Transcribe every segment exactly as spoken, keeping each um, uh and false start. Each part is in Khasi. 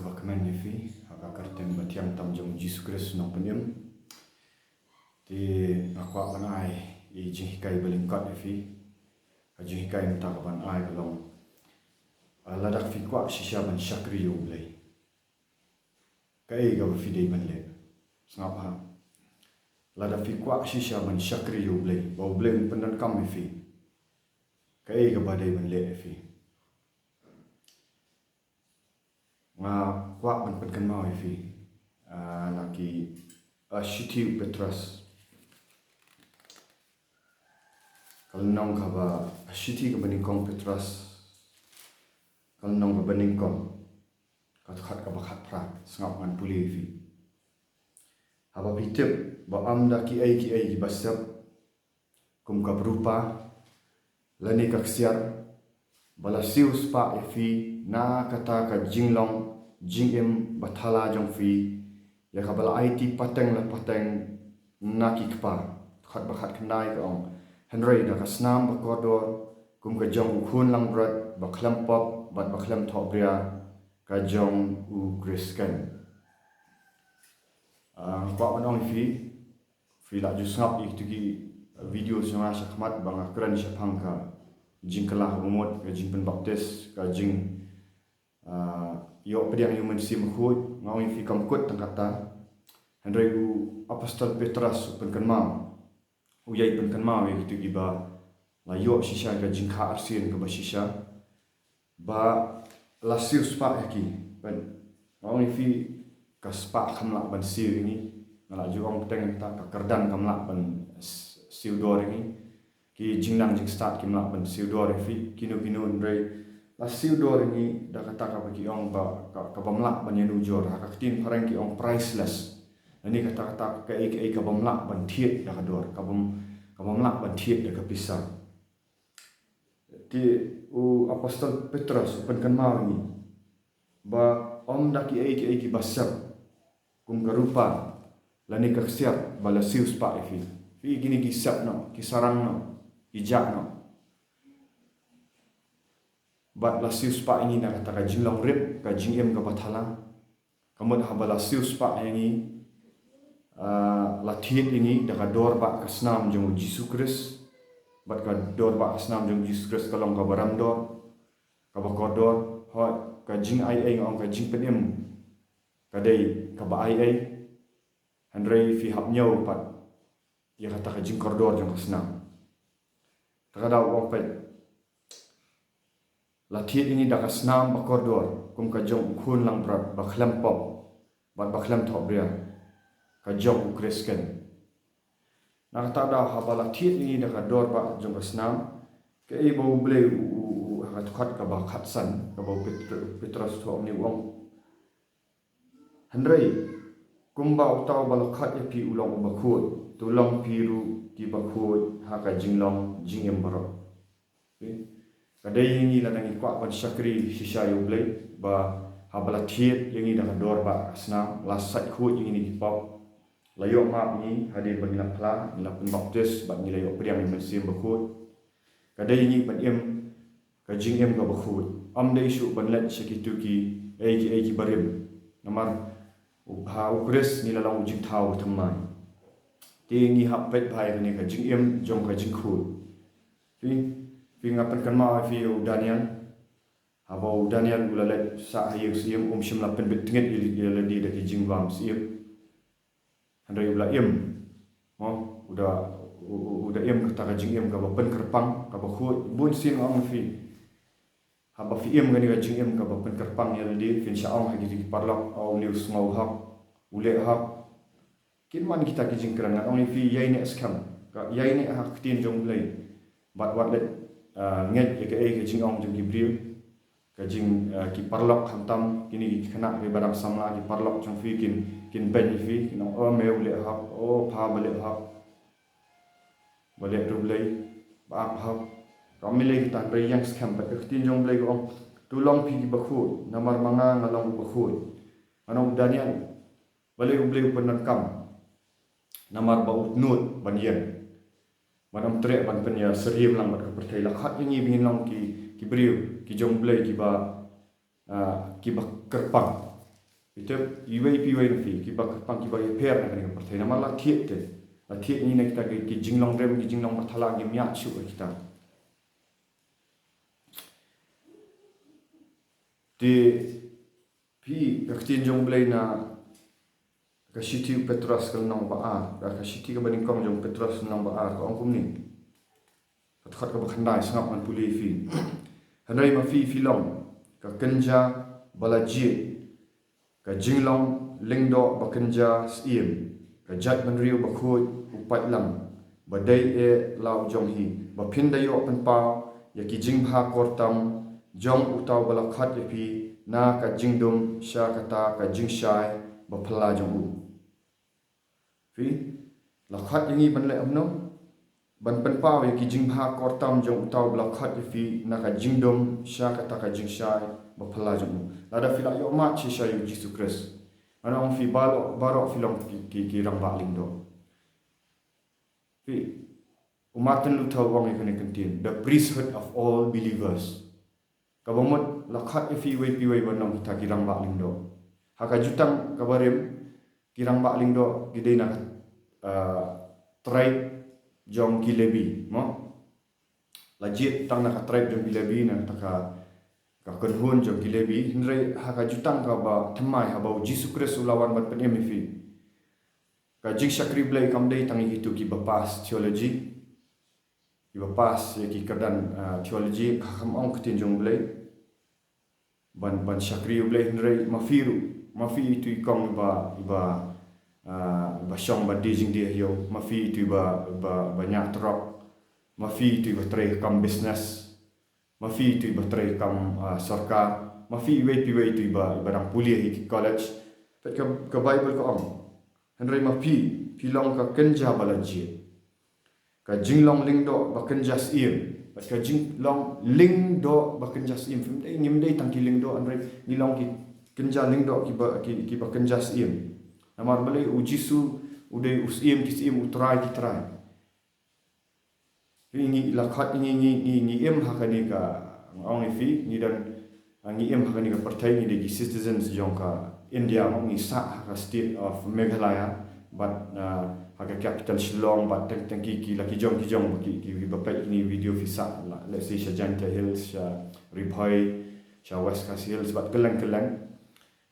Ba kmen ïa phi ha ka kyrteng ba thiang tam jong Jisu Khrist Nongpynim. Te nga kwah ban ai i jinghikai ba lyngkot ïa phi. Ka jinghikai mynta ka ban ai ka long, ah, lada phi kwah shisha ban shakri ïa U Blei, kaei kaba phi dei ban leh? Sngap ha. Lada phi kwah shisha ban shakri ïa U Blei, ba U Blei un pyndonkam ïa phi, kaei kaba dei ban leh ïa phi? Nga kwah ban pynkynmaw ïa phi, ah, na ki, ah, shithi u Petros. Ka lynnong kaba, shithi kaba nyngkong Petros. Ka lynnong kaba nyngkong. Ka dkhot kaba khatphra, sngap ngan pule ïa phi. Haba phi tip ba ym da kiei kiei kiba sep, kum ka rupa, lane ka ksiar, ba la siewspah ïa phi na kata ka jinglong jingim bathala jong phi, ïa kaba la aiti pateng la pateng na ki kpa. Dkhot ba khatkhyndai ka ong, hynrei da ka snam bakordor, kum ka jong u khun langbrot, ba khlem pop bad ba khlem thohbria, ka jong u Khrist keiñ. Ah, kwah ban ong ïa phi, phi la ju sngap ïa kitu ki video jong nga shakhmat ba nga kren shaphang ka jingkylla ha ka mut, ka jingpynbaptis, ka jing, ah, ïoh pdiang ïa u Mynsiem Bakhuid. Nga ong ïa phi kam kut tang katta. Hynrei u apostol Petros u pynkynmaw, u ïai pynkynmaw ïa kitu kiba la ïoh shisha ka jingkha arsien kaba shisha, ba la siewspah ïa ki. Ban, nga ong ïa phi, ka spah kam lah ban siew ïa ngi. Nga la ju ong teng ta, ka kyrdan kam lah ban s-, siew dor ïa ngi. Ki jingnang jingstad kim lah ban siew dor ïa phi, kino kino, hynrei la siew dor ïa ngi da kata kaba ki ong ba, ka, ka bym lah ban ïanujor. Ha ka ktien phareng ki ong priceless. Lane kata kata kaei kaei ka bym lah ban thied da ka dor, ka bym, ka bym lah ban thied da ka pisa. Te u apostol Petros u pynkynmaw ïa ngi ba ym da kiei kiei kiba sep, kum ka rupa lane ka ksiar, ba la siewspah ïa phi. Phi, kine ki sep noh, ki sarang noh, ki jah noh. Bad la siewspah ïa ngi na kata ka jinglong rit, ka jingim kaba thala. Ka mut haba la siewspah ïa ngi, ah, la thied ïa ngi da ka dor ba ka snam jong u Jisu Khrist. Bad ka dor ba ka snam jong u Jisu Khrist ka long kaba ram dor, kaba kordor. Hooid, ka jingaiei, nga ong, ka jingpynim ka dei kaba aiei. Hynrei phi hap ñiew pat ïa kata ka jingkordor jong ka snam. Te ka daw u ong pat, la thied ïa ngi da ka snam bakordor, kum ka jong u khun langbrot, ba khlem pop bad ba khlem thohbria, ka jong u Khrist keiñ. Na kata daw haba la thied ïa ngi da ka dor ba jong ka snam, kaei ba U Blei u, u, u, ha ka dkhot kaba khatsan, kaba u Petr-, Petros u ong, u ong, hynrei kumba uta uba la khot ïa phi u long uba khuid, to long phi ruh kiba khuid ha ka jinglong jingim baroh. Ka dei ïa ngi lada ngi kwah ban shakri shisha ïa U Blei, ba haba la thied ïa ngi da ka dor ba ka snam, la sait khuid ïa ngi na ki pop, la ïoh map ïa ngi hadien ba ngi la phla, ngi la pynbaptis bad ngi la ïoh pdiang ïa u Mynsiem Bakhuid. Ka dei ïa ngi ban im ka jingim kaba khuid. Ym dei shuh ban leit sha kitu kiei kiei kiba rim. Namar u, ha u Khrist ngi la long u jingthaw ba thymmai. Te ngi hap peit bha ïa kane ka jingim jong ka jingkhuid. Phi, phi, nga pynkynmaw ïa phi ïa u Daniel. Haba u Daniel u la leit sah ha ïing syiem, um shym la pynbit tngit ïa, ïa lade da ki jingbam syiem. Hynrei u la im. Mo, u da, u, u, u da im kata ka jingim kaba pynkyrpang, kaba khuid. Bun sien nga ong ïa phi, haba phi im kane ka jingim kaba pynkyrpang ïa lade, phin sa ong ha kito ki paralok, "O, une u sngew hok, u leh hok." Kin man kita ki jingkren, ngan ong ïa phi, ïaineh skhem. Ka ïaineh ha ka ktien jong U Blei. Bad wat leit, ah, ngeit ïa kaei ka jingong jong ki briew. Ka jing, ah, ki paralok khamtam, kine ki khynnah kiba dang samla, ki paralok jong phi kin, kin beiñ ïa phi, kin ong, "O, me u leh hok, o, pha ba leh hok. Ba leh riewblei, ba ap hok." Kam leh kita, hynrei ïeng skhem, bad ka ktien jong U Blei ka ong, "To long phi kiba khuid, namar ma nga nga long uba khuid." Ngan ong, Daniel, balei U Blei u pyndonkam? Namar ba u tnud ban ïeng, ban ym treh ban pynïasyriem lang bad ka pyrthei. La khot ïa ngi ba ngin long ki, ki briew, ki jong U Blei kiba, ah, kiba kyrpang. Phi tip, iwei pa iwei na phi, kiba kyrpang, kiba ïapher na kane ka pyrthei, namar la thied te. La thied ïa ngi na kita ki, ki jinglong rim, ki jinglong bathala, ngim ïaid shuh ïa kita. Te phi, ka ktien jong U Blei na ka shithi u Petros ka lynnong ba ar, ka, ka shithi kaba nyngkong jong u Petros lynnong ba ar, ka ong kumne. Ka dkhot kaba khyndai, sngap ngan pule ïa phi. Hynrei ma phi, phi long ka kynja ba la jied, ka jinglong lyngdoh ba kynja syiem, ka jaitbynriew bakhuid u paidlang, ba dei eh la u jong hi, ba phin da ïoh pynpaw ïa ki jingbha kor tam jong uta uba la khot ïa phi na ka jingdum sha kata ka jingshai ba phylla jong u. Phi, la khot ïa ngi ban leh kumno? Ban pynpaw ïa ki jingbha kor tam jong uta uba la khot ïa phi na ka jingdum sha kata ka jingshai ba phylla jong u. Lada phi la ïoh mad shisha ïa u Jisu Khrist, ngan ong ïa phi, baroh, baroh phi long ki, ki, ki rangbah lyngdoh. Phi, u Martin Luther u ong ïa kane ka ktien, the priesthood of all believers. Kaba mut la khot ïa phi iwei pa iwei ban long kita ki rangbah lyngdoh. Ha ka jutang kaba rim, ki rangbah lyngdoh ki dei na ka, ah, tribe jong ki Lebi, mo? La jied tang na ka tribe jong ki Lebi, na kata ka, ka kynhun jong ki Lebi. Hynrei ha ka jutang kaba thymmai, haba u Jisu Khrist u la wan ban pynim ïa phi, ka jingshakri Blei kam dei tang ïa kito kiba pass theology, kiba pass ïa ki kyrdan, ah, theology, ka kham ong ka ktien jong U Blei, ban, ban shakri U Blei. Hynrei ma phi ruh, ma phi itu i kong iba, iba, ah, iba shong ban die jingdie ha ïew, ma phi itu iba, iba, iba ñiah trok, ma phi itu iba trei kam business, ma phi itu iba trei kam, ah, sorkar, ma phi iwei pa iwei itu iba, iba dang pule ha ki college. Peit ka, ka Baibl ka ong, hynrei ma phi, phi long ka kynja ba la jied, ka jinglong lyngdoh ba kynja syiem. Bad ka jinglong lyngdoh ba kynja syiem, phim dei, ngim dei tang ki lyngdoh, hynrei ngi long ki kynja lyngdoh kiba, ki, kiba kynja syiem. Namar balei? U Jisu u dei u Syiem ki syiem, u Trai ki trai. Phi, ngi la khot, ngi, ngi, ngi, ngi im ha kane ka, nga ong ïa phi, ngi don, ah, ngi im ha kane ka pyrthei, ngi dei ki citizens jong ka India, mo, ngi sah ha ka state of Meghalaya, bad, ah, ha ka capital Shillong, bad teng teng ki, ki la ki jong ki jong, ki, ki, kiba peit kine video phi sah la, let's say sha Jaintia Hills, sha Ri Bhoi, sha West Khasi Hills, bad kylleng kylleng.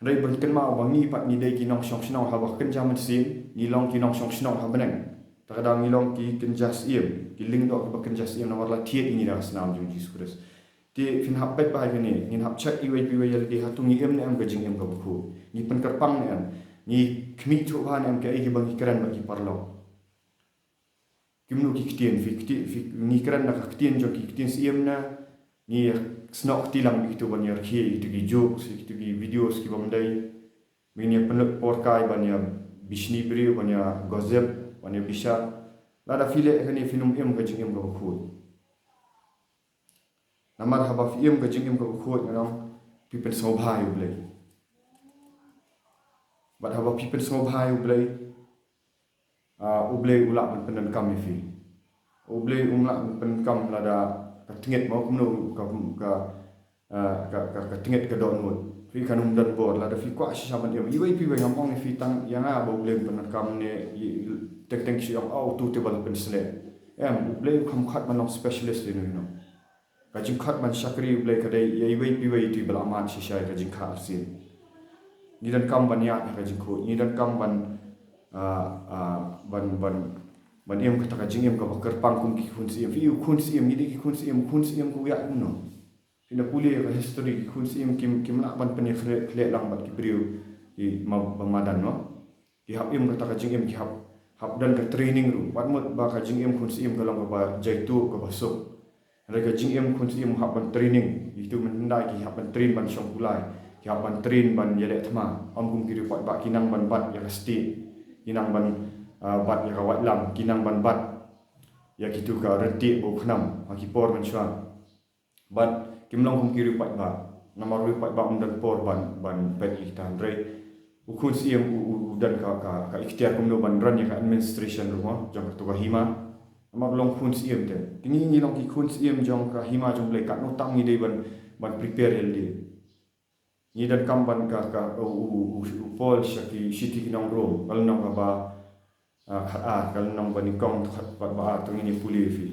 Hynrei ban kynmaw ba ngi pat ngi dei ki nongshong shnong haba kynja mynsiem, ngi long ki nongshong shnong ha bneng. Te ka daw ngi long ki kynja syiem, ki lyngdoh kiba kynja syiem, namar la thied ïa ngi da ka snam jong u Jisu Khrist. Te phin hap peit bha ïa kane, ngin hap check iwei pa iwei ïa lade, hato ngi im ne em ka jingim kaba khuid? Ngi pynkyrpang ne em? Ngi khmih thuh bha ne em kaei kaba ngi kren bad ki paralok? Kumno ki ktien, phi kti-, phi, ngi kren da ka ktien jong ki ktien syiem ne ngi snoh kti lang bad kito ban ïa rkhie ïa kito ki jokes, ïa kito ki videos ki bym dei? Ba ngin ïa pynlut por kai ban ïa bishni briew, ban ïa gossip, ban ïa bishar. Lada phi leh kane phin ym im ka jingim kaba khuid. Namar haba phi im ka jingim kaba khuid, ngan ong, phi pynsngewbha ïa U Blei. Bad haba phi pynsngewbha ïa U Blei, ah, U Blei u lah ban pyndonkam ïa phi. U Blei um lah ban pyndonkam lada ka tngit, mo, kumno ka, ka, ah, ka, ka, ka tngit ka dohnud. Phi kan ym don bor lada phi kwah shisha ban im. Iwei pa iwei, ngam ong ïa phi tang ïa nga ba U Blei um pyndonkam ne, i, teng teng ki shu ong, oh, uto te ba la pynsleh. Em, U Blei um kham khot ban long specialist ïa no ïa no. Ka jingkhot ban shakri U Blei ka dei ïa iwei pa iwei itu iba la mad shisha ïa ka jingkha arsien. Ngi donkam ban ïaid ha ka jingkhuid, ngi donkam ban, ah, ah, ban, ban, ban im kata ka jingim kaba kyrpang kum ki khun syiem. Phi, u khun syiem, ngi dei ki khun syiem, u khun syiem ka u ïaid kumno? Phin da pule ïa ka history, ki khun syiem kim, kim lah ban pynïakhleh, khleh lang bad ki briew kiba madan, no? Ki hap im kata ka jingim, ki hap, hap don ka training ruh. Wat mut ba ka jingim khun syiem ka long kaba jaituh, kaba suk. Hynrei ka jingim khun syiem hap ban training. Itu mynhyndai ki hap ban train ban shong kulai. Ki hap ban train ban ïaleh thma. Ym kum ki riew paidbah ki nang ban bat ïa ka stieh. Ki nang ban, ah, bat ïa ka waitlam. Ki nang ban bat ïa kitu ka ryntieh ba u khnam ha ki por mynshuwa. Bad kim long kum ki riew paidbah. Namar riew paidbah um don por ban, ban peit ïa kita, hynrei u khun syiem u, u, u don ka, ka, ka iktiar kumno ban run ïa ka administration ruh, mo, jong katu ka hima. Namar u long khun syiem te. Te ngi, ngi long ki khun syiem jong ka hima jong U Blei, katno tam ngi dei ban, ban prepare ïa lade. Ngi donkam ban ka, ka, u, u, u, u Paul sha ki shithi ki nong Rom, ka lynnong kaba, ah, khat ar, ka lynnong ba nyngkong, khat bad ba ar, to ngin ïa pule ïa phi.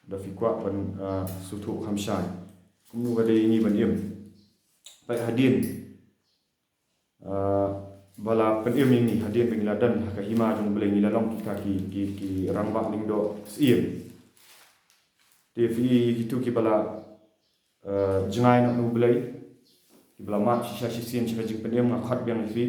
Da phi kwah ban, ah, sngewthuh kham shai. Kumno ka dei ngi ban im. Peit hadien. Ah, ba la pynim ïa ngi hadien ba ngi la don ha ka hima jong U Blei, ngi la long kita ki, ki, ki rangbah lyngdoh syiem. Te phi i kito kiba la, ah, jngai noh na U Blei, kiba la mad shisha shisien sha ka jingpynim, nga khot biang ïa phi.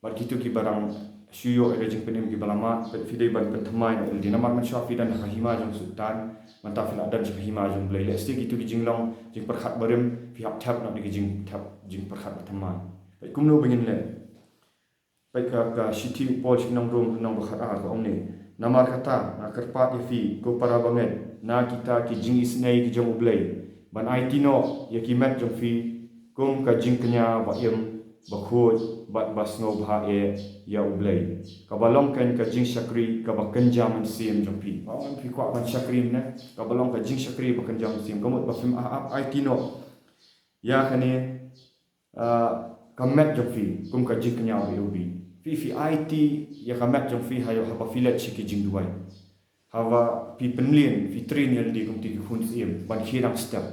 Bad kito kiba dang shu ïoh ïa ka jingpynim, kiba la mad, peit phi dei ban pynthymmai noh ïa lade. Namar mynshuwa phi don ha ka hima jong u Soitan, mynta phi la don sha ka hima jong U Blei. Lehse kito ki jinglong jingpyrkhat barim phi hap thep noh da ki jingthep jingpyrkhat bathymmai. Peit kumno ba ngin leh. Peit ka, ka shithi u Paul sha ki nong Rom, lynnong ba khat ar, ka ong ne: Namar kata nga kyrpad ïa phi, ko para bangeit, na kita ki jingisynei ki jong U Blei, ban aiti noh ïa ki met jong phi kum ka jingkñia ba im, ba khuid bad ba sngewbha eh ïa U Blei, kaba long keiñ ka jingshakri kaba kynja mynsiem jong phi. Ba ong phi kwah ban shakri mynne, kaba long ka jingshakri ba kynja mynsiem, ka mut ba phim ap, ap aiti noh ïa kane, ah, ka met jong phi kum ka jingkñia ba ïa U Blei. Phi, phi aiti ïa ka met jong phi ha, haba phi leit sha ki jingduwai. Haba phi pynmlien, phi train ïa lade kum kito ki khun syiem ban khie dang step,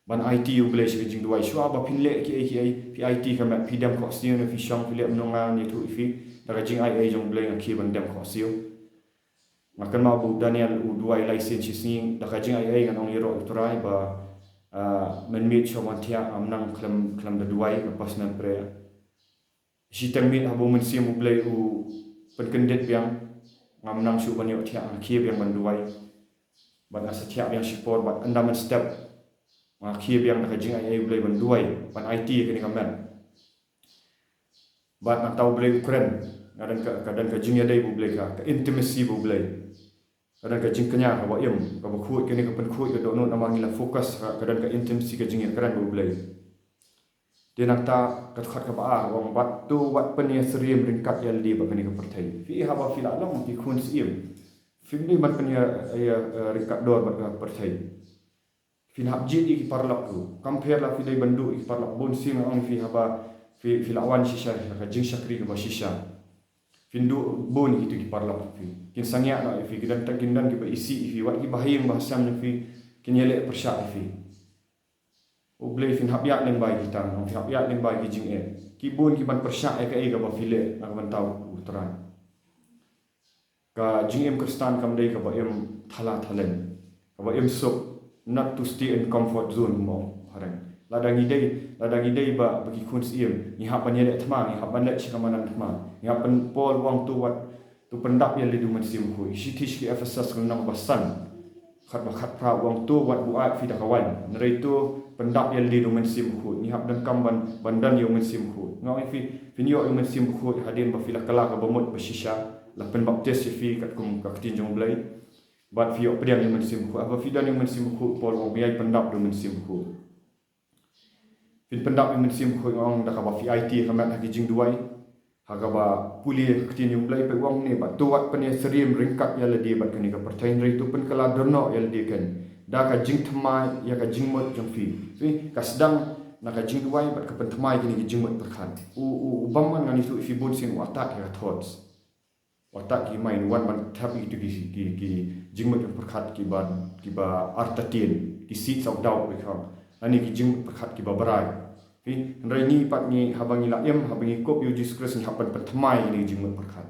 ban aiti ïa U Blei sha ki jingduwai. Shuwa ba phin leh kiei kiei, phi aiti ka met, phi dem khohsiew ne phi shong, phi leh mynno, ngan ïathuh ïa phi, da ka jingaiei jong U Blei nga khie ban dem khohsiew. Nga kynmaw ba u Daniel u duwai lai sien shi sngi, da ka jingaiei ngan ong ïaroh ïa U Trai ba, ah, mynmiet shuwa ban thiah ngam nang khlem, khlem da duwai ka personal prayer. Shiteng miet haba u Mynsiem U Blei u pynkyndit biang, ngam nang shuh ban ïoh thiah, nga khie biang ban duwai. Bad nga sa thiah biang shipor, bad ynda mynstep nga khie biang da ka jingaiei U Blei ban duwai, ban aiti ïa kane ka met. Bad nangta U Blei u kren, ka don ka, ka don ka jingïadei bad U Blei, ka, ka intimacy bad U Blei. Ka don ka jingkñia kaba im, kaba khuid, kane ka pynkhuid ka dohnud namar ngi la focus, ka, ka don ka intimacy, ka jingïakren bad U Blei. Te nangta ka dkhot kaba ar, ong: Bad to wat pynïasyriem ryngkat ïa lade bad kane ka pyrthei. Phi, haba phi la long ki khun syiem, phim dei ban pynïa, ïa, eh, ryngkat dor bad ka pyrthei. Phin hap jied ïa ki paralok ruh. Kam pher la phi dei ban duh ïa ki paralok. Bun sien nga ong ïa phi, haba phi, phi la wan shisha ha ka jingshakri kaba shisha, phin duh bun ïa kito ki paralok phi. Kin sangeh noh ïa phi, ki don tang, kin don kiba isih ïa phi, wat kiba ha ïing ba ha sem jong phi kin ïaleh pyrshah ïa phi. U Blei, phin hap ïaid lyngba ïa ki tang, phin hap ïaid lyngba ïa ki jingeh. Ki bun kiban pyrshah ïa kaei kaba phi leh na ka bynta U Trai. Ka jingim Khristan kam dei kaba im thala thalem, kaba im suk, not to stay in comfort zone, mo, hareng. Lada ngi dei, lada ngi dei ba, ba ki khun syiem, ngi hap ban ïaleh thma, ngi hap ban leit sha ka madan thma, ngi hap ban, Paul u ong to wat, to pyndap ïa lade da u Mynsiem Bakhuid. Shithi sha ki Ephesus ka lynnong ba san, khat ba khat phra, u ong to wat buaid phi da ka wain. Hynrei to pyndap ïa lade da u Mynsiem Bakhuid. Ngi hap donkam ban, ban don ïa u Mynsiem Bakhuid. Nga ong ïa phi, phin ïoh ïa u Mynsiem Bakhuid hadien ba phi la kylla kaba mut ba shisha, la pynbaptis ïa phi katkum ka ktien jong U Blei. Bad phi ïoh pdiang ïa u Mynsiem Bakhuid. Haba phi don ïa u Mynsiem Bakhuid, Paul u ong, phi ïai pyndap da u Mynsiem Bakhuid. Phin pyndap ïa u Mynsiem Bakhuid, nga ong, da kaba phi aiti ïa ka met ha ki jingduwai, ha kaba pule ïa ka ktien jong U Blei. Peit u ong ne, bad to wat pynïasyriem ryngkat ïa lade bad kane ka pyrthei, hynrei to pynkylla don noh ïa lade keiñ da ka jingthymmai ïa ka jingmut jong phi. Phi, ka sdang na ka jingduwai bad ka pynthymmai kine ki jingmut pyrkhat. U, u, u bymman, ngan ïathuh ïa phi, bun sien u attack ïa ka thoughts. Wat ki mind, wan ban thep ïa kito ki, ki, ki jingmut pyrkhat kiba, kiba artatien, ki seeds of doubt, ba khang. Lane ki jingmut pyrkhat kiba brai. Phi, hynrei ngi pat ngi, haba ngi la im, haba ngi kup ïa u Jisu Khrist, ngi hap ban pynthymmai ïa kine ki jingmut pyrkhat.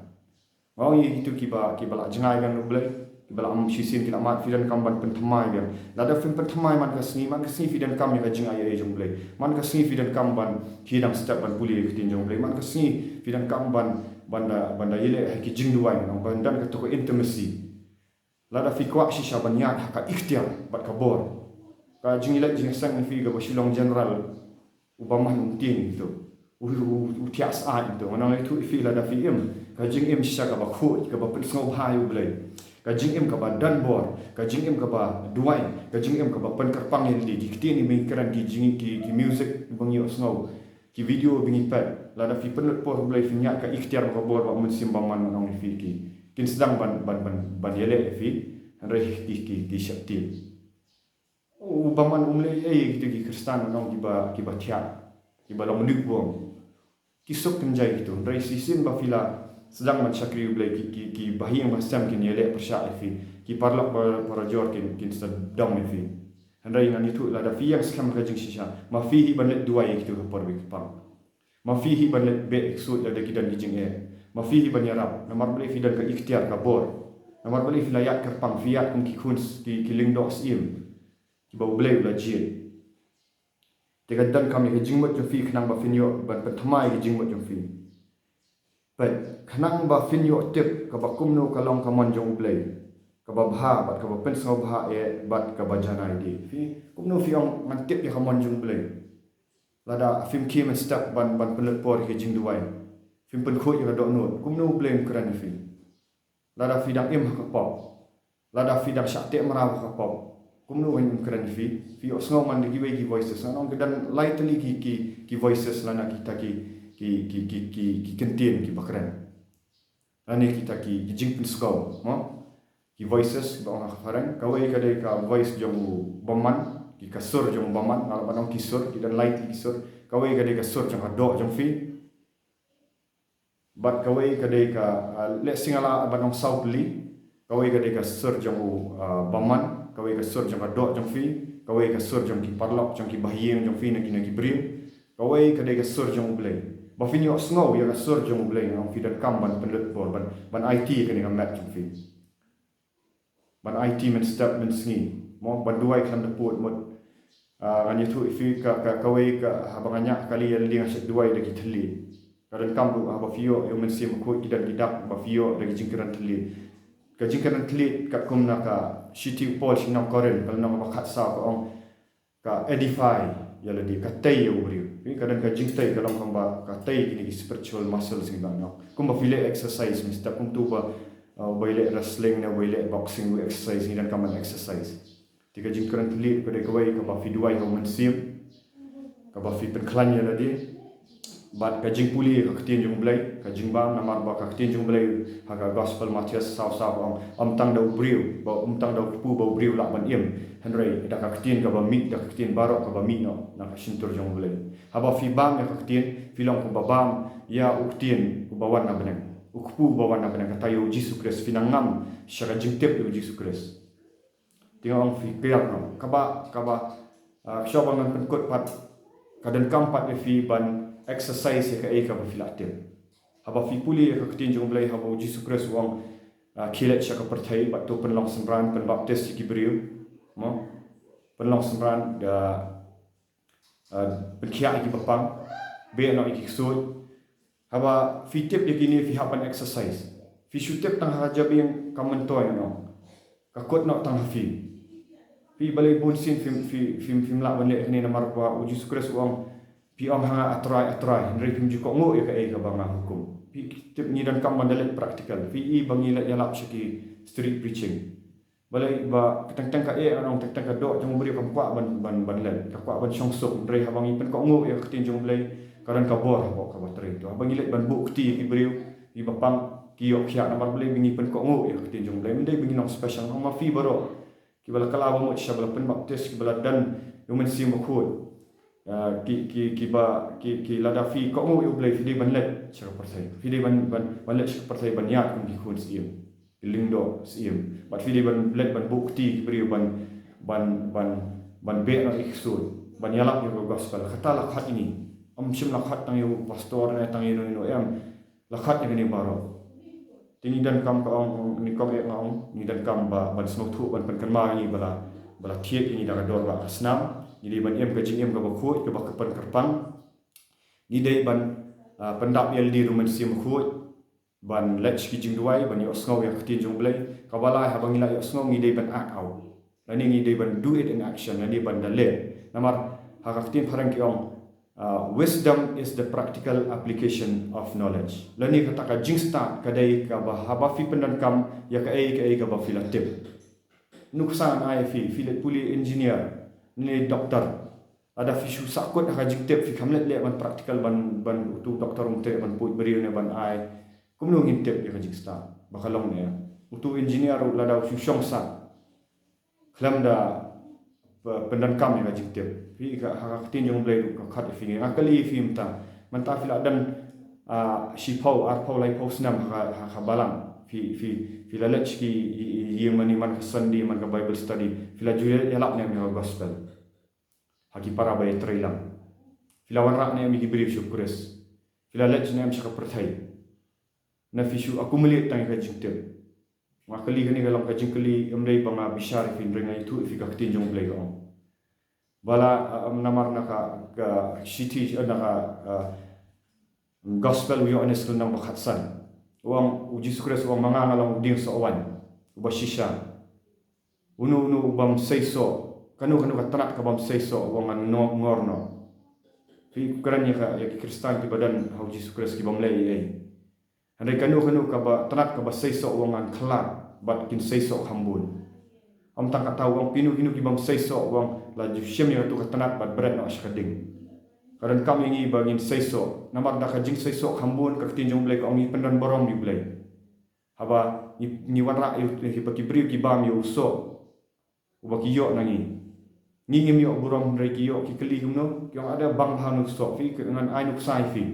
Nga ong ïa kito kiba, kiba la jngai biang na U Blei, kiba la, um, shisien ki la mad, phi donkam ban pynthymmai biang. Lada phim pynthymmai man ka sngi, man ka sngi phi donkam ïa ka jingaiei jong U Blei. Man ka sngi phi donkam ban khie dang step ban pule ïa ka ktien jong U Blei. Man ka sngi phi donkam ban, ban da, ban da ïaleh ha ki jingduwai, ngan ong, ban don kato ka intimacy. Lada phi kwah shisha ban ïaid ha ka iktiar bad ka bor. Ka jingïaleh jingïaseng phi kaba shu long general, u bymman um tieng ïa kito. U, u, u thiah syaid ïa kito. Ngan ong ïa phi, lada phi im ka jingim shisha kaba khuid, kaba pynsngewbha ïa U Blei, ka jingim kaba don bor, ka jingim kaba duwai, ka jingim kaba pynkyrpang ïa lade, ki ktien ba ngi kren, ki jing, ki, ki music ba ngi ïohsngew, ki video ba ngi peit, lada phi pynlut por ha U Blei, phin ïaid ha ka iktiar bad ka bor bad u Mynsiem Bymman, ngan ong ïa phi, ki, kin sdang ban, ban, ban, ban ïaleh ïa phi. Hynrei ki, ki, ki sheptieng. U bymman um leh ei ïa kito ki Khristan, ngan ong, kiba, kiba thiah. Kiba long duh burom. Ki suk kynjai kito. Hynrei shisien ba phi la sdang ban shakri U Blei, ki, ki, ki bahaïing bahasem kin ïaleh pyrshah ïa phi. Ki paralok para, parajor kin, kin sa dom ïa phi. Hynrei ngan ïathuh, lada phi ïeng skhem ka jingshisha, ma phi hi ban leit duwai ïa kito ha por ba ki pang. Ma phi hi ban leit beh ïa ki ksuid lada ki don ki jingeh. Ma phi hi ban ïarap. Namar balei? Phi don ka iktiar, ka bor. Namar balei? Phi la ïaid kyrpang, phi ïaid kum ki khun s-, ki, ki lyngdoh syiem kiba U Blei u la jied. Te ka donkam ïa ka jingmut jong phi khnang ba phin ïoh ban pynthymmai ïa ka jingmut jong phi. Bad khnang ba phin ïoh tip kaba kumno ka long ka mon jong U Blei, kaba bha bad kaba pynsngewbha eh bad kaba janai de. Phi, kumno phi ong ngan tip ïa ka mon jong U Blei? Lada phim khie mynstep ban, ban pynlut por ïa ka jingduwai, phim pynkhuid ïa ka dohnud, kumno U Blei un kren ïa phi? Lada phi dang im ha ka pop, lada phi dang shah teh mraw ha ka pop, kumno Un kren ïa phi? Phi ïohsngew man da kiwei ki voices? Ngan ong ki don lai tylli ki, ki, ki voices lane kita ki, ki, ki, ki, ki, ki kyntien kiba kren, lane kita ki, ki jingpynskhem, mo? Ki voices ba ong ha ka phareng, kawei ka dei ka voice jong u bymman, ki, ka sur jong u bymman, nga lah ban ong ki sur, ki don lai tylli ki sur. Kawei ka dei ka sur jong ka doh jong phi. Bad kawei ka dei ka, ah, lehse nga lah ban ong saw tylli. Kawei ka dei ka sur jong u, ah, bymman, kawei ka sur jong ka doh jong phi, kawei ka sur jong ki paralok, jong ki bahaïing jong phi, na ki, na ki briew. Kawei ka dei ka sur jong U Blei. Ba phin ïohsngew ïa ka sur jong U Blei, ngan ong phi donkam ban pynlut por, ban, ban aiti ïa kane ka met jong phi. Ban aiti mynstep mynsngi, mo, ban duwai khlem da pud mut. Ah, ngan ïathuh ïa phi ka, ka, kawei ka, haba nga ñiah kali ïa lade nga shait duwai da ki thylliej. Ka donkam ruh haba phi ïoh ïa U Mynsiem Bakhuid, ki don ki dak ba phi ïoh da ki jingkren thylliej. Ka jingkren thylliej katkum na ka shithi u Paul sha ki nong Korinth, ka lynnong kaba khatsaw, ka ong, ka edify ïa lade, ka tei ïa u briew. Phi, ka don ka jingtei, ka long kumba ka tei kine ki spiritual muscles ngi ba nong. Kumba phi leh exercise mynstep, kumto ba, uh, ba ïaleh wrestling ne ba ïaleh boxing, u exercise, ngi donkam ban exercise. Te ka jingkren thylliej ka dei kawei kaba phi duwai ha U Mynsiem, kaba phi pynkhlaiñ ïa lade. Bad ka jingpule ka ktien jong U Blei, ka jingbam, namar ba ka ktien jong U Blei ha ka Gospel Mathaios saw saw ka ong, ym tang da u briew, ba ym tang da u kpu ba u briew lah ban im, hynrei da ka ktien kaba mih, da ka ktien baroh kaba mih noh na ka shyntur jong U Blei. Haba phi bam ïa ka ktien, phi long kumba bam ïa u ktien uba wan na bneng, u kpu uba wan na bneng, kata ïa U Jisu Khrist. Phi nang ngam sha ka jingtip ïa U Jisu Khrist. Te nga ong phi, phi ïa, kaba, kaba, ah, shuwa ba ngan pynkut pat, ka donkam pat ïa phi ban exercise ïa kaei kaba phi la tip. Haba phi pule ïa ka ktien jong U Blei, haba U Jisu Khrist u ong, ah, khie leit sha ka pyrthei bad to pynlong synran, pynbaptis ïa ki briew, mo? Pynlong synran, da, ah, pynkhiah ïa kiba pang, beh noh ïa ki ksuid. Haba phi tip ïa kine, phi hap ban exercise. Phi shu tip tang ha ka jabieng, kam myntoi noh. Ka kut noh tang ha phi. Phi, balei bunsien phim, phi, phim, phim lah ban leh kane? Namar ba U Jisu Khrist u ong, phi ong ha nga, A Trai, A Trai, hynrei phim ju kohnguh ïa kaei kaba nga hukum. Phi tip, ngi donkam ban da leh practical. Phi i ba ngi leit ïalap sha ki street preaching. Balei? Ba teng teng ka eh, ngan ong, teng teng ka doh jong u briew kam kwah ban, ban, ban leit, ka kwah ban shong suk. Hynrei haba ngi pynkohnguh ïa ka ktien jong U Blei, ka don ka bor hapoh kaba trei. To haba ngi leit ban buh kti ïa ki briew, kiba pang, ki ïoh khiah. Namar balei? Ba ngi pynkohnguh ïa ka ktien jong U Blei. Ym dei ba ngi long special, namar phi baroh kiba la kylla ba mut sha ba la pynbaptis, kiba la don ïa U Mynsiem Bakhuid. Ah, ki, ki, kiba, ki, ki, lada phi kohnguh ïa U Blei, phi dei ban leit sha ka pyrthei. Phi dei ban, ban, ban leit sha ka pyrthei ban ïaid kum ki khun syiem, ki lyngdoh syiem. Bad phi dei ban leit ban buh kti ïa ki briew, ban, ban, ban, ban beh noh ïa ki ksuid, ban ïalap ïa ka gospel. Kata la khot ïa ngi. Ym shym la khot tang ïa u pastor ne tang ïa uno uno, em. La khot ïa kine baroh. Te ngi donkam, ka ong, nyngkong eh nga ong, ngi donkam ba, ban sngewthuh, ban pynkynmaw ïa ngi ba la, ba la thied ïa ngi da ka dorbar ka snam. Ngi dei ban im ka jingim kaba khuid, kaba, ka pynkyrpang. Ngi dei ban, ah, pyndap ïa lade da U Mynsiem Bakhuid, ban leit sha ki jingduwai, ban ïohsngew ïa ka ktien jong U Blei. Kaba lai, haba ngi la ïohsngew, ngi dei ban act out. Lane ngi dei ban do it in action, lane ban da leh. Namar ha ka ktien phareng ki ong, ah, "Wisdom is the practical application of knowledge." Lane kata ka jingstad ka dei kaba, haba phi pyndonkam ïa kaei kaei kaba phi la tip. Nuksa ngan ai phi, phi leit pule engineer ne doctor. Lada phi shu sahkut ha ka jingtip, phi khlem leit leh ban practical, ban, ban uto u doctor um treh ban poi briew ne ban ai. Kumno ngin tip ïa ka jingstad ba ka long ne em? Uto u engineer ruh lada u shu shong sah khlem da pyndonkam ïa ka jingtip. Phi ka, ha ka ktien jong U Blei ruh ka khot ïa phi, nga kylli ïa phi mynta. Mynta phi la don, ah, shiphew, arphew, laiphew snem ha, ha, ha balang. Phi, phi, phi la leit ki, i, i, ïing mane man ka Sunday, man ka Bible study. Phi la ju ïalap ne em ïa ka gospel ha ki para ba ïatrei lang? Phi la wanrah ne em ïa ki briew sha U Khrist? Phi la leit ne em sha ka pyrthei? Na phi shu accumulate tang ïa ka jingtip? Nga kylli kane ka long ka jingkylli, ym dei ba nga bishar ïa phi, hynrei nga ïathuh ïa phi ka ktien jong U Blei ka ong. Ba la, ah, namar na ka, ka shithi, eh, na ka, ah, gospel u Ïoannis lynnong ba khatsan. U ong, U Jisu Khrist u ong, ma nga nga long u dieng soh waiñ uba shisha. Uno uno u bym seisoh, kano kano ka tnat ka bym seisoh, u ong, ngan ngor noh. Phi kren ïa ka, ïa ki Khristan kiba don ha U Jisu Khrist ki bym leh ei ei. Hynrei kano kano kaba tnat kaba seisoh, u ong, ngan khlad bad kin seisoh kham bun. Ym tang kata, u ong kino kino ki bym seisoh, u ong, la ju shim ïa kato ka tnat bad bret noh sha ka ding. Ka donkam ïa ngi ba ngin seisoh. Namar da ka jingseisoh kham bun, ka ktien jong U Blei ka ong, ngi pyndon burom ïa U Blei. Haba ngi, ngi wanrah ïa u, ïa ki briew ki bam ïa u soh uba ki ïoh na ngi. Ngi ngim ïoh burom, hynrei ki ïoh, ki kylli kumno? Ki ong, ada bang bha une u soh. Phi, ngan ai nuksa ïa phi.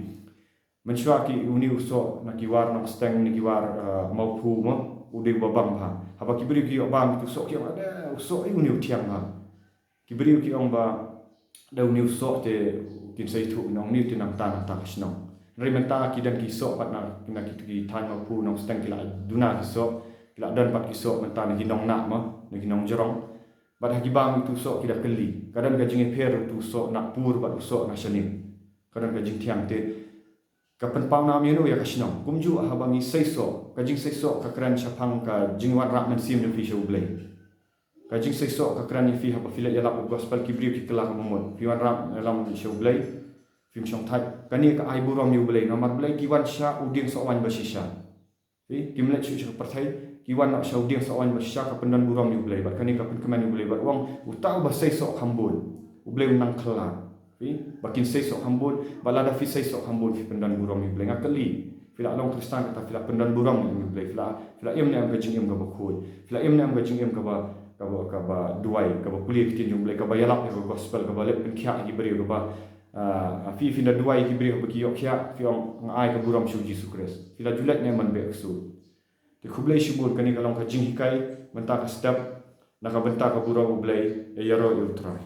Mynshuwa ki, une u soh na ki war Nongsteng, na ki war, eh, Mawphu mo, u dei uba bang bha. Haba ki briew ki ïoh bam ïa uto u soh, ki ong, ada u soh, eh, une u thiang bha. Ki briew ki ong ba da une u soh te kin sa ïathuh, une u ong, une te nangta nangta ka shnong. Hynrei mynta ki don ki soh pat na, na ki, ki thaiñ Mawphu, Nongsteng, ki la duna ki soh, ki la don pat ki soh mynta na ki nongnah mo, na ki nongjrong. Bad ha ki bam ïa uto u soh ki da kylli. Ka don ka jingïapher uto u soh Nagpur bad u soh na Shanit. Ka don ka jingthiang te. Ka pynpaw nam ïa no ïa ka shnong? Kumjuh haba ngi seisoh, ka jingseisoh ka kren shaphang ka jingwanrah mynsiem jong phi sha U Blei. Ka jingseisoh ka kren ïa phi haba phi leit ïalap ïa ka gospel, ki briew ki kylla ka bamut. Phi wanrah ïalam sha U Blei, phim shongthait. Kane ka ai burom ïa U Blei, namar balei? Ki wan sha u dieng soh waiñ ba shisha. Phi, kim leit shuh sha ka pyrthei, ki wan noh sha u dieng soh waiñ ba shisha, ka pyndon burom ïa U Blei, bad kane ka pynkmen ïa U Blei, bad u ong, uta uba seisoh kham bun, U Blei un nang khlad. Phi, ba kin seisoh kham bun, bad lada phi seisoh kham bun, phi pyndon burom ïa U Blei. Nga kylli, phi la long Khristan kata, phi la pyndon burom ïa U Blei, phi la, phi la im ne em ka jingim kaba khuid, phi la im ne em ka jingim kaba, kaba, kaba duwai, kaba pule ïa ka ktien jong U Blei, kaba ïalap ïa ka gospel, kaba leit pynkhiah ïa ki briew, kaba, ah, phi, phin da duwai ïa ki briew ba ki ïoh khiah, phi ong, nga ai ka burom sha U Jisu Khrist. Phi la ju leit ne em ban beh ksuid? Te khublei shibun, kane ka long ka jinghikai mynta ka step na ka bynta ka burom U Blei, ïaroh ïa U Trai.